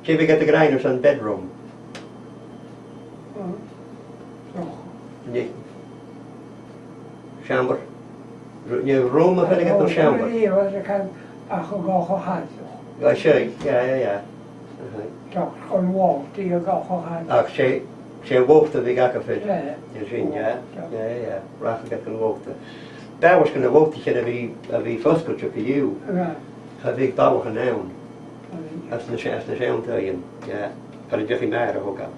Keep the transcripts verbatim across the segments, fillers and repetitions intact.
Dè bhiodh iad ag ràdh airson bedroom? Nì. Seòmar? Ru-, nì room a bhiodh aca no seòmar? Ach a' gabhail a' chadal. Ach 's e, yeah, yeah, yeah. Aha. Ach 's e, 's e a' bhòt a bhiodh aca fhèin. Yeah. Sin, yeah. Yeah, yeah. Rachadh iad gun bhòt. B' àbhaist gun robh bòtaichean a bhith, a bhith fosgailte co-dhiù. Cha bhiodh ballachan ann. Anns na se-, anns na seann taighean, yeah. Far an deach am màthair a thogail.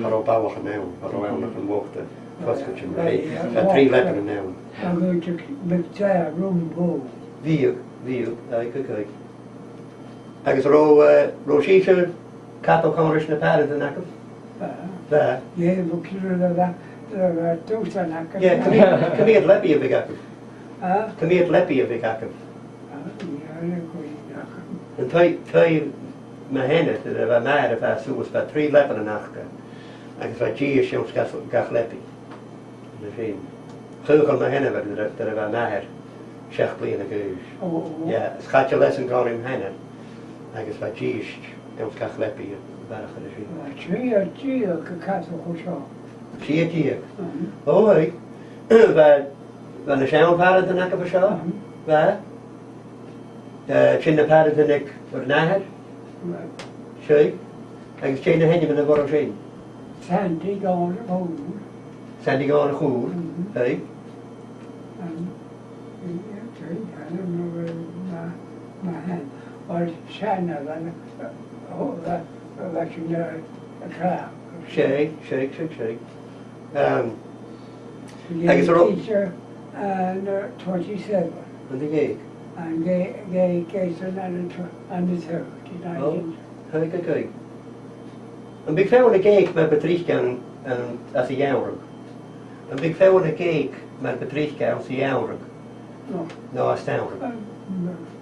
Cha robh ballachan ann, cha robh ann ach am bòt fosgailte mar sin. Bha trì leapannan ann. Agus bhiodh trì rùm bhò. Bhiodh, bhiodh, aidh, aidh, aidh. Agus robh, eh, robh sibhse a' cadal còmhla ris na pàrantan agaibh? Bha. Bha. Dh'fheumadh sibh a bhith, a bhith dùsan agaibh. Yeah, cò mheud, cò mheud leabaidh a bhiodh agaibh? Huh? Cò mheud leabaidh a bhiodh agaibh? Ah, nì, a bheil cuimhne agam. An taigh, taigh mo sheanar, nuair a bha m' athair a' fàs suas, bha trì leapannan aca, agus bha dithis anns gach, gach leabaidh. An e sin. Chaochail mo sheanmhair nuair a, nuair a bha m' athair seachd bliadhna a dh'aois. Ò, ò. Yeah, is chaidil esan còmhla ri mo sheanair, agus bha dithis anns gach leabaidh a bharrachd air a sin. Bha trì, trì aca a' cadal cho seo. Trì deug? Mhm. Ò, aidh. Bha, bha na seann phàrantan agaibh an seo? Mhm. Bha? Eh, sin na pàrantan aig ur n-athair? Bha. Seadh. Agus dè na h-ainmean a bh' orra sin? Sandy Dhòmhnaill a' Chùil. Sandy Dhòmhnaill a' Chùil, mhm, aidh. An, aidh, aidh, an, an, na, na, na, an, or Shanna, an, oh, that, that you know, a crab. Seadh, seadh, seadh, seadh. Um, agus a ro- teacher, uh, no, twenty-seven. An do dh'eug? An do dh'eug, dh'eug esan on the tw-, on the third, in nineteen. Ò, tha mi ag iarraidh. Am biodh feadhainn ag èigh mar bu trice ann, ann, anns a' gheamhradh? Am biodh feadhainn ag èigh mar bu trice anns a' gheamhradh? No. No, anns an t-samhradh? Um, no.